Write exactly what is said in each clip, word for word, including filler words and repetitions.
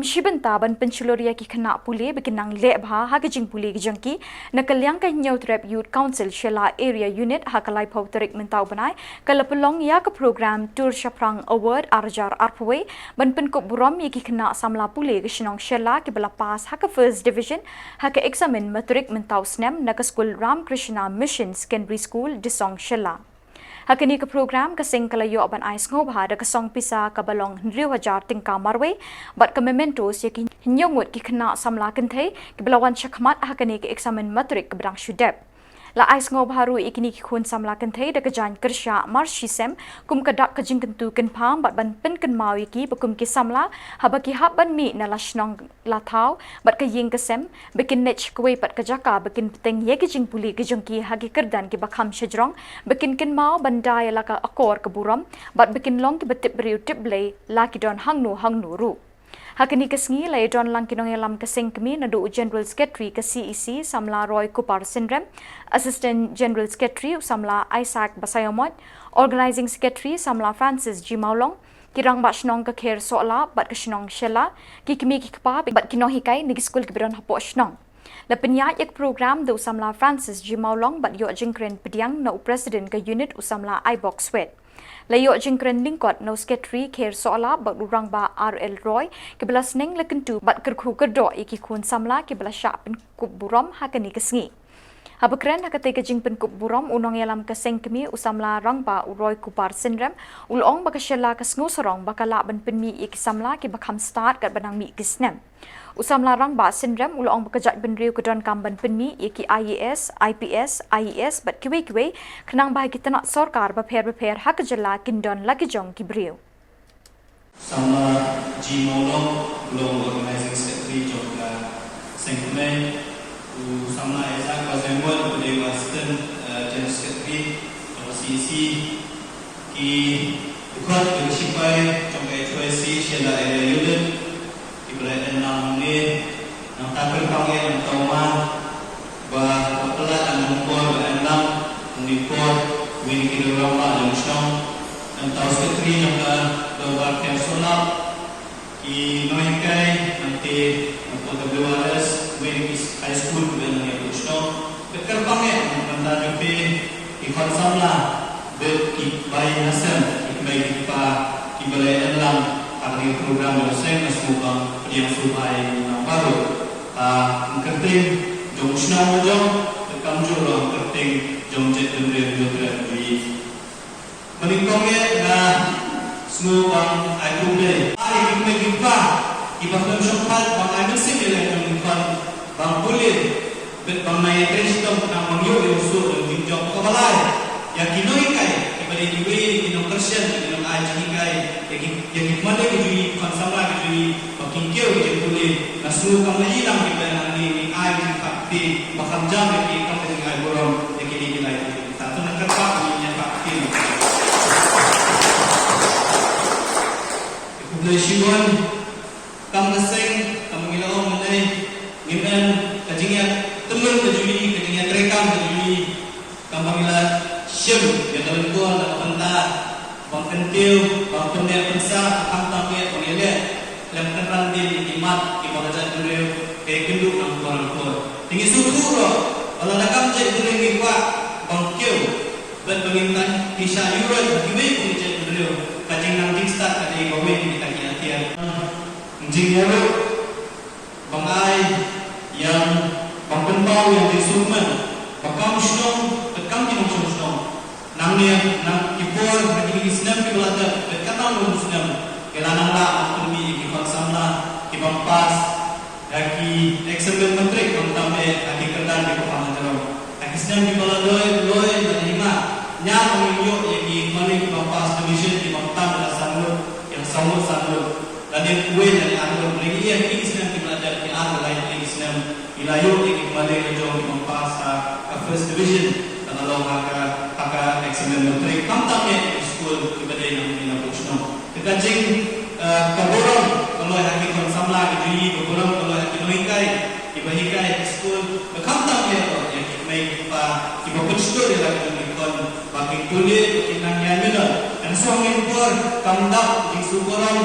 Shi bynta ban pynshlur ïa ki khynnah pule ba kin nang leh bha ha ka jingpule ka jong ki, na ka liang ka Hynñiewtrep Youth Council Shella Area Unit ha ka laiphew tarik mynta u bnai ka la pynlong ïa ka program Tur Shaphrang Award ar hajar arphew wei ban pynkup burom ïa ki khynnah samla pule ka shnong Shella kiba la pass ha ka First Division ha ka eksamin matrik mynta u snem na ka skul Ram Krishna Mission Secondary School, Disong, Shella. Ha kane ka program ka seng ka la ïoh ban ai sngewbha da ka song pisa kaba long hynriew hajar tyngka marwei bad ka mementos ïa ki hynñiew ngut ki khynnah samla kynthei kiba la wan shakhmat ha kane ka eksamin matrik kaba dang shu dep. La ai sngewbha ruh ïa kine ki khun samla kynthei da ka jaiñ kyrshah mar shisem kum ka dak ka jingkyntu kynpham bad ban pynkynmaw ïa ki ba kum ki samla, haba ki hap ban mih na la shnong la thaw bad ka ïing ka sem, ba kin leit sha kawei pat ka jaka ba kin bteng ïa ki jingpule ki jong ki ha ki kyrdan kiba kham shajrong, ba kin kynmaw ban da ïa la ka akor ka burom bad ba kin long kiba tip briew tip Blei la ki don hangno hangno ruh. Ha kane ka sngi la ïadon lang ki nongïalam ka seng kmie naduh u General Secretary ka C E C, u samla Roy Kupar Synrem, Assistant General Secretary u samla Isaac Basaiawmoit, Organising Secretary samla Francis G Mawlong, ki rangbah shnong ka Kher Sohla bad ka shnong Shella, ki kmie ki kpa bad ki nonghikai na ki skul kiba don hapoh shnong. La pynïaid ïa ka program da u samla Francis G Mawlong bad ïoh jingkren pdiang na u President ka unit u samla Aibok Swet. La ïoh jingkren lyngkot na u Secretary Kher Sohla bad u rangbah R L Roy kiba la sneng la kyntu bad kyrkhu kyrdoh ïa ki khun samla kiba la shah pynkup burom ha kane ka sngi. Haba kren ha katei ka jingpynkup burom u nongïalam ka seng kmie u samla rangbah u Roy Kupar Synrem u la ong ba ka Shella ka sngewsarong ba ka lah ban pynmih ïa ki samla kiba kham stad katba nang mih ki snem. U samla rangbah Synrem u la ong ba ka jaitbynriew ka donkam ban pynmih ïa ki I A S, I P S, I E S bad kiwei kiwei khnang ba ha ki tnat sorkar bapher bapher ha ka jylla kin don la ki jong ki briew. Samla G Mawlong u long Organising Secretary jong ka seng kmie, u samla Isaac Basaiawmoit u dei u Assistant, eh, General Secretary jong ka C E C, ki dkhot ki shipai jong ka H Y C Shella Area Unit kiba la ïaid lang hangne. Nangta kyrpang eh nangta u ma ba la pynlait lang jong u por ba la ïaid lang hangne por, wei na ki rangbah jong shnong, nangta u Secretary jong ka Dorbar Kher Sohla, ki nonghikai nangta na ka W R S, wei na ki high school kiba ïaid lang ïa u shnong. Bad kyrpang eh nangta jong phi ki khun samla bad ki bai hasem, ki kmie ki kpa kiba la ïaid lang ha kane ka program jong ka seng, nga sngewbha ban pdiang sngewbha ïa ngi baroh. Ha ka kyrteng jong u shnong jong, bad kumjuh ruh ha ka kyrteng jong jaitbynriew Hynñiewtrep jong ngi. Ba nyngkong eh nga sngewbha ban ai khublei ïa ki kmie ki kpa kiba khlem shongkhat ban ai mynsiem ïaleh jong ki khun ban pule bad ban ïatrei shitom khnang ban ïoh ïa u sur jong ka jingjop. Kaba lai, ïa ki nonghikai kiba dei kiwei na ki nongkyrshan, ki nongai jinghikai ïa ki, ïa ki khun, ïa ki jong ngi, ki khun samla ki jong ngi ba kin kiew ki jingpule. Nga sngew kam la ïalang kiba ïalang hangne, ngi ai jingkyrpad ba kham jam ïa ki, kam ka jingai burom ïa kine ki lai ki jong ngi. Sa to nang kyrpad ïa ki. Khublei shibun. Kam ka seng, kam ngi la ong mynne, ngim em ka jingïatyllun ka jong ngi, ka jingïatreikam ka jong ngi. Kam ba ngi la shim ïa ka lyngkor na ka bynta ban kyntiew, ban pynneh pynsah, khamtam eh ban ïaleh khlem kynran dien ïa ki mat kiba ka jaitbynriew ka ïakynduh nangkor nangkor. Te ngi sngewthuh ruh ba lada kam jaitbynriew ngi kwah ban kiew bad ba ngin nang pynshah ïuhroit ha kiwei ki jaitbynriew, ka jingnang jingstad ka dei kawei na kita ki atiar. Jingïaroh ban ai ïa, ban pynpaw ïa ka jingsngewkmen ba kam shnong bad kam ki nongshong shnong, nangne na ki por, ha kine ki snem kiba la dep bad katno ngut ki snem, ki la nang lah ban pynmih ïa ki khun samla kiban pass ïa ki eksamin matrik, khamtam eh ha ki kyrdan kiba kham hajrong. Ha ki snem kiba la loi, loi, la hima, ñiar ba ngin ïoh ïa ki khun kiban pass division kiban tam ïa la san ngut, ïa la saw ngut, san ngut. Lane uwei lane ar ngut, lane ïa ki snem kiba la dep, ki ar, lai ki snem, ngi la ïoh ïa ki kmie la jong kiban pass ha ka first division, kaba long ha ka, ha ka exam matrik. Khamtam ïa ki skul kiba dei na, na buh shnong. Te ka jing, eh, ka burom ka long ha ki khun samla ki jong ngi, ka burom ka long ha ki nonghikai kiba hikai ha ki skul, bad khamtam ïa, ïa ki kmie ki kpa kiba pynshlur ïa la ki jong ki khun ba kin pule, ba kin nang ïaid mynder. Nga sngew ha kane ka por kam dap jingsngewburom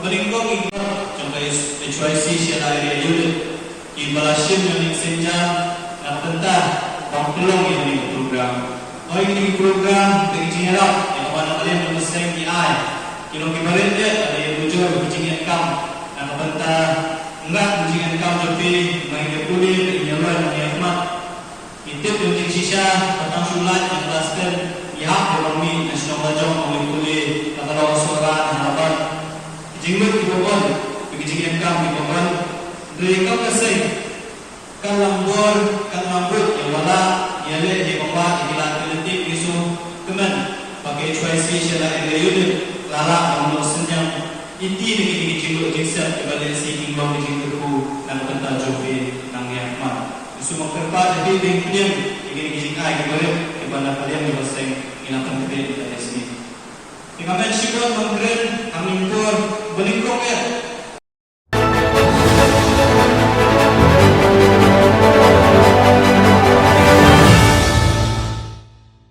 Ba nyngkong ki jong ka H Y C Shella Area Unit kiba la shim ïa kane ka sienjam na ka bynta ban pynlong ïa kane ka program. Hooid, kine ki program, kine ki jingïarap ïa kaba na ka liang jong ka seng ki ai, ki long kiba rit, ïa kaba ïa bujor ka jingïaid kam na ka bynta ngat ka jingïaid kam jong phi, ba ngin ïa pule, ba ngin ïa rwai, ba ngin ïa khmat. Ngi tip ïa ka jingshisha ba tang shu lait ïa ka la spend, ngi hap ban mih na shnong la jong ban leit pule, la ka long Sohra, Jalalabad. Ki jingmut kiba bun, ki jingïaid kam kiba bun. Hynrei kum ka seng, kan lam bor, kan lam buit ïa ba lah ïaleh, ïa ba lah ïa ki lad ki lynti, ngi sngewkmen ba ka H Y C Shella Area Unit la lah ban long synñiang ïa kine ki jingmut jingsep kiba lehse kin long ki jingkyrkhu na ka bynta jong phi nangne hakhmat. Ngi sngewkyrpad ïa phi ba phin pdiang ïa kine ki jingai kiba rit kiba na ka liang jong ka seng ngi la pynkhreh ïa ka lehse. Te nga mut shibun ban kren,